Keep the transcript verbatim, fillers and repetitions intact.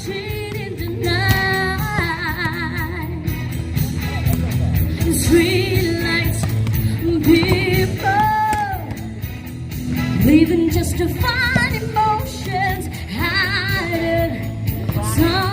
Street in the night. Street lights, people living just to find emotions hiding somewhere.